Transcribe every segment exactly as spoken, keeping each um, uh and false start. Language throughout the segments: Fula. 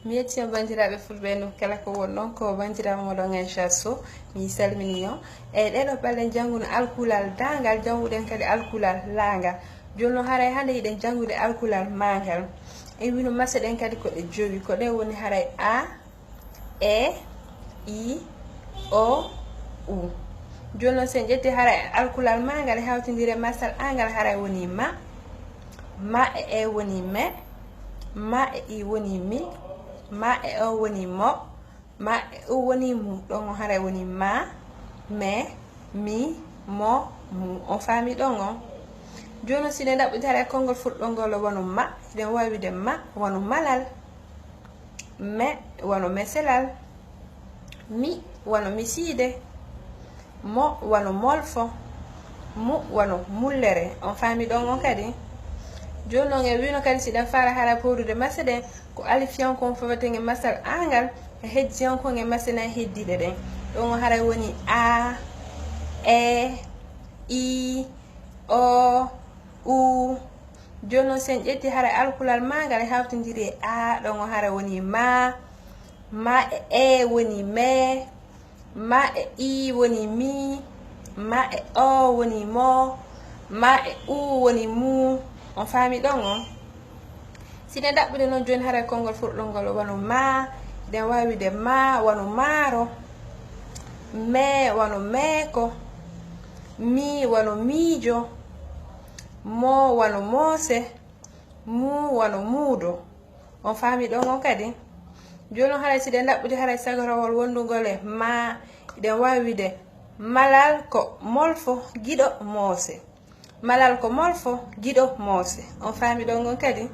Mi yetti on banndiraaɓe fulɓe, no kala ko won ɗon, ko banndiraaɓe mooɗon Aisha Sow. Mi salmini on. E ɗeɗo balɗe jannguno alkulal daangal, jannguɗen kadi alkulal laangal. Jooni noon haray hannde hiɗen janngude alkulal maangal. En wino mase ɗen kadi ko ɗe jowi. Ko ɗen woni haray A, E, I, O, U. Jooni noon so en ƴetti haray alkulal maangal e hawtindire masal angal haray woni ma. Ma e E woni me. Ma e I woni mi. Ma e O woni mo. Ma e U woni mu. Ɗon on haray woni ma, me, mi, mo, mu. On faami ɗon on? Jooni noon si ɗen ɗaɓɓude haray konngol fulɗo ngol wano ma, hiɗen waawi wiide ma wano malal. Me wano meselal. Mi wano misiide. Mo wano molfo. Mu wano mullere. On faami ɗon on kadi? Jooni noon en wino kadi si ɗen faala haray poorude mase ɗen, ko alifiyankon faweten e masal angal, e hejjiyankon e mase nay heddiiɗe ɗen. Ɗon on haray woni A, E, I, O, U. Jooni noon si en ƴetti haray alkulal maangal e hawtindiri e A, ɗon on haray woni ma. Ma e E woni me. Ma e I woni mi. Ma e O woni mo. Ma e U woni mu. On faami ɗon on? Si ɗen ɗaɓɓude noon jooni haray konngol fulɗo ngol wano ma, hiɗen waawi wiide ma wano maaro. Me wano meeko. Mi wano miijo. Mo wano moose. Mu wano muudo. On faami ɗon on kadi? Jooni noon haray si ɗen ɗaɓɓude haray sagarowol wondungol e ma, hiɗen waawi wiide malal ko molfo giɗo moose. Malal ko molfo giɗo moose. On faami ɗon on kadi?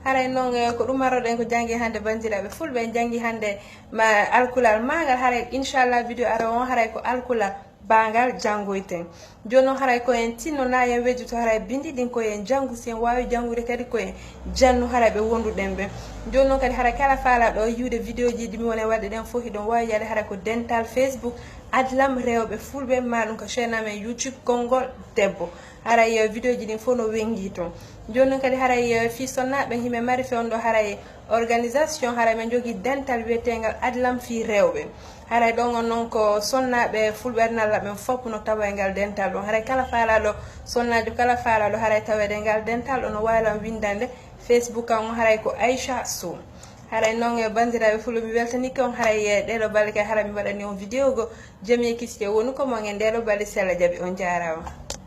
Haray noon, eh, ko ɗum maroɗen ko janngi hannde banndiraaɓe fulɓe, en janngi hannde ma alkulal maangal. Haray inchallah vidéo arowo on haray ko alkulal baangal janngoyten. Jooni noon haray ko en tinno na en wejjoto haray binndi ɗin ko en janngu, si en waawi janngude kadi ko en jannu haray ɓe wonduɗen ɓen. Jooni noon kadi haray kala faalaaɗo yi'ude vidéoji ɗi mi woni waɗde ɗen fof, hiɗon waawi yaade haray ko dental Facebook Adlam Rewɓe Fulɓe, maa ɗum ko chaîne amen YouTube Konngol Debbo. Haray, eh, vidéoji ɗin fof no wenngi toon. Jooni noon kadi haray, eh, fii sonnaaɓe himɓe mari fewndo haray organisation, haray men jogii dental wiyeteengal Adlam fii rewɓe. Haray ɗon on noon ko sonnaaɓe fulɓe nalla ɓen fof no tawa e ngal dental ɗon. Haray kala faalaaɗo, sonnaajo kala faalaaɗo haray taweede e ngal dental ɗon no waawi lan winndande Facebook am on haray ko Aisha Sow. Haray noon e banndiraaɓe fulɓe mi weltanike on haray e ɗeɗo balɗe kay haray mi waɗani on vidéo go. Jam e kisite wonu ko mon e ndeɗo balɗe si Alla jaɓi. On jaaraama.